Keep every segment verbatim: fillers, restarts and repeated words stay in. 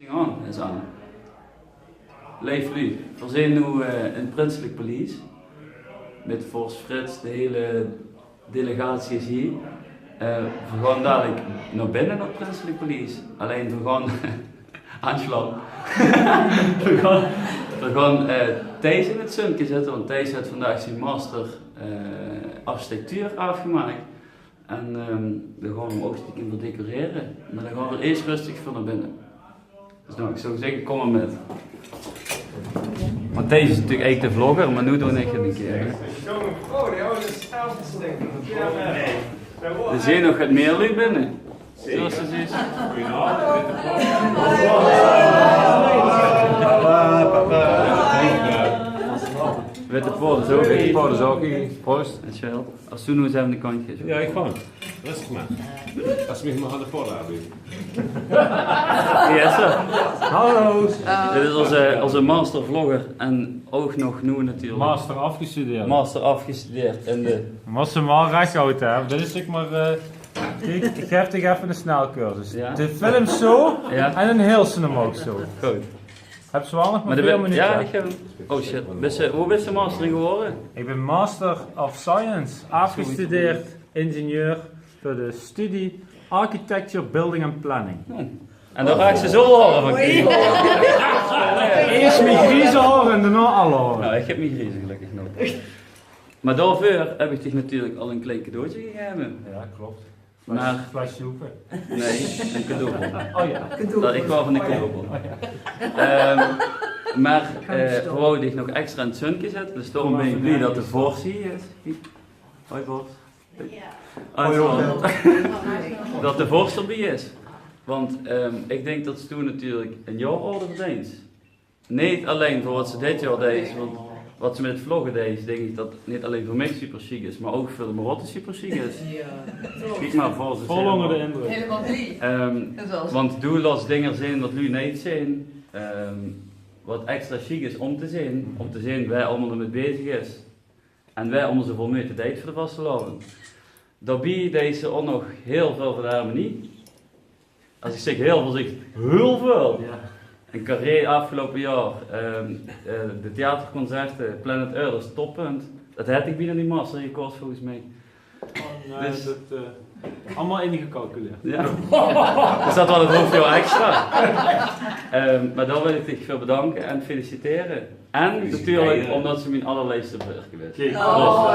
Aan, is aan. Leef luuj, veer zeen noe, eh, in 't prinselik paleis. Mit vors Frits, de hele delegatie is hie. Eh, veer gaon dalik nao binne, nao 't prinselik paleis. Allein veer gaon aanslaan. Veer gaon, veer gaon, eh, Thijs in 't zunke zitte, want Thijs haet vandaag zien master, eh, architectuur aafgemaak. En, ehm, dan gaon veer ouch stiekem veur decorere. Mer dan gaon veer iers rustig veur nao binne. Dus noe, ich zou zègke, kóm mer mit. Want Thijs is natuurlik eigelik de vlogger, mer noe doon ich 't ein kier, hè. D'r zeen nog get mieë luuj binne. Zoewie se zuus. Witte Poort is ouch hie. Witte Poort is ouch hie. Proost. Dankjewel. Es doe noe ins effe de kantj geis. Jao, ich gaon. Rustig mer. Es se mich mer aan de poort aanbiedt. Yes, sir. Hallo. Dit is ózze, ózze master vlogger en ouch nog noe natuurlik. Master aafgestudeerd. Master aafgestudeerd in de... Mós se mer rech hawwe, hè. Dit is, zèk mer, eh, kiek, ich gaef dich effe 'ne snelcursus. Jao. De films zo en 'n heel snel ouch zo. Good. Höbs se waal nog mer veer minute? Jao, ich höb 'm. Oh shit. Bis se, wo bis se master in gewore? Ich bin Master of Science, aafgestudeerd ingenieur veur de studie Architecture, Building and Planning. Hm. En dao raaks se zo haore van kriege. Iers mien grieze haore en daonao alle haore. Nou, ich höb mien grieze gelökkig nog. Mer daoveur höb ich dich natuurlik al ein klein cadeautje gegaeve. Jao, klop. Mer flesje ope. Nae, ein cadeaubon. Oh jao. Cadeaubon. Ich waor van de cadeaubon. Oh jao. Ehm, mer, eh, veer wouwe dich nog extra in 't zunke zitte, dus daorum bin ich blie det de vors hie is. Hoi, vors. Jao. Hoi, jóng. Det de vors d'rbie is. Want, ehm, ich dink det se toen natuurlik ein jaororde verdeens. Neet allein veur waat se dit jaor deis, want waat se mit 't vlogge deis, dink ich det 't neet allein veur mich super sjiek is, mer ouch veur de Marotte super sjiek is. Jao. Kiek mer, vors is... Vol ónger de indrök. Hielemaol blie. Ehm, want doe laots dinger zeen waat luuj neet zeen, ehm, waat extra sjiek is óm te zeen, óm te zeen wae allemaol d'rmit bezig is. En wae allemaol zoväöl meujte deit veur de vastelaovend. Daobie deis se ouch nog hiel väöl veur de harmonie. Es ich zèk hiel väöl, zèk ich hiel väöl. Jao. In Carré aafgeloupe jaor, ehm, eh, de theaterconcerte, Planet Earth es toppunt. Det haw ich bienao die master gekos, volges mich. Oh, nae, dus det, eh, allemaol ingecalculeerd. Jao. Dus det waor 't haof jaor extra. Ehm, mer dao wil ich dich veur bedanke en feliciteren. En natuurlik ómdet se mien allerleefste broerke bis. Kiek. Oh.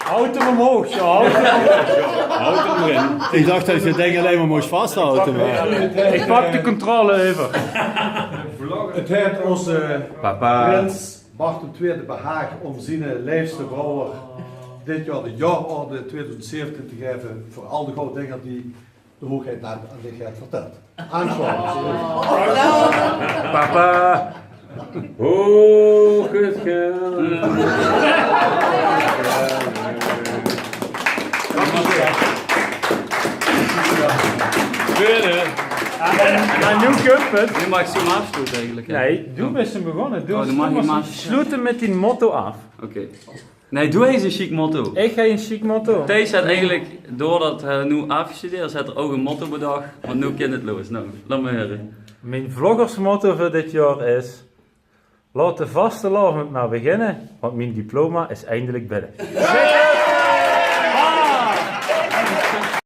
Haoj 'm ómhoog, jao, haoj 'm ómhoog. Haoj 'm d'rin. Ich dach det se 't dink allein mer mós vashaoje, mer... Ich pak de controle euver. 't Haet ózze prins Bart d'n Twiede behaag óm ziene leefste brouwer dit jaor de jaororde twieëdoezend zeventien te gaeve veur al de gouwe dinger die de hoogheid net aan dich haet vertèld. Aansjlaote. Papa. Hoog het geld. Good, hè? En, en noe kump 't. Noe maag se 'm aafsloete eigelik, hè? Nae, doe bis 'm begonne. Doe, doe maag 'm aafsloete. Sloet 'm mit dien motto aaf. Oké. Nae, doe höbs ein sjiek motto. Ich höb ein sjiek motto. Thijs haet eigelik, doordet hae noe aafgestudeerd is, haet 'r ouch ein motto bedach. Want noe kin 't los. Nou, laot mer heure. Mien vloggersmotto veur dit jaor is: laot de vastelaovend mer beginne, want mien diploma is eindelik binne.